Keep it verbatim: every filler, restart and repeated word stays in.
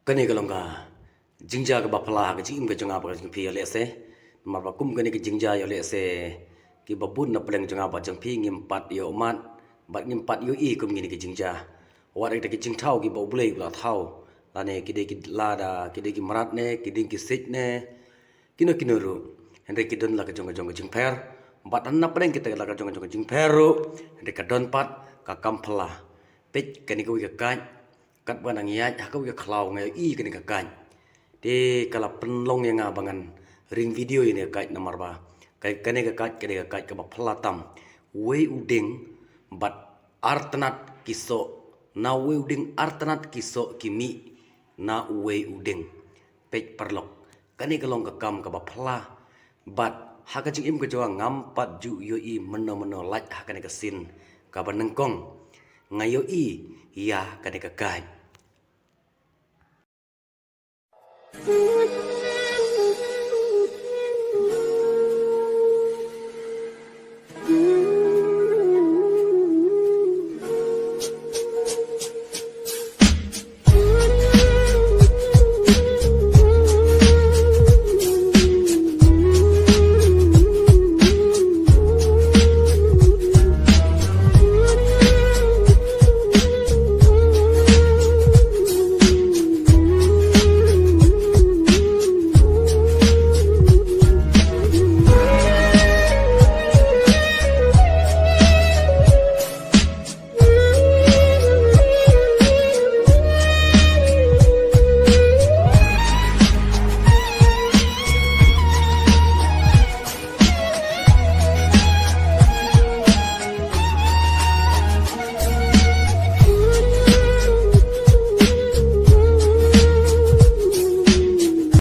Kane ka long ka jingjia kaba phylla ha ka jingim ka jong nga bad ka jong phi ïa lehse. Namar ba kum kane ka jingjia ïa lehse, kiba bun na pdeng jong nga bad jong phi ngim pat ïoh mad bad ngim pat ïohi kum kine ki jingjia. Wat ïa kita ki jingthaw kiba U Blei u la thaw, lane ki dei ki lada, ki dei ki mrad ne, ki dei ki siej ne, kino kino ruh, hynrei ki don la ka jong ka jong ka jingpher. Bad na pdeng kita la ka jong ka jong ka jingpher ruh, hynrei ka don pat ka kam phylla. Peit kane kawei ka kait, katba nang ïaid ha kawei ka khlaw nga ïohi kane ka kait. Te ka la pynlong ïa nga ba ngan ring video ïa kane ka kait namar ba kane ka kait, kane ka kait kaba phylla tam. Uwei u dieng bad artnat ki soh, na uwei u dieng artnat ki soh ki mih na uwei u dieng. Peit paralok, kane ka long ka kam kaba phylla. Bad ha ka jingim ka jong nga ngam pat ju ïohi mynno mynno lait ha kane ka sien kaba nyngkong nga ïohi ïa kane ka kait.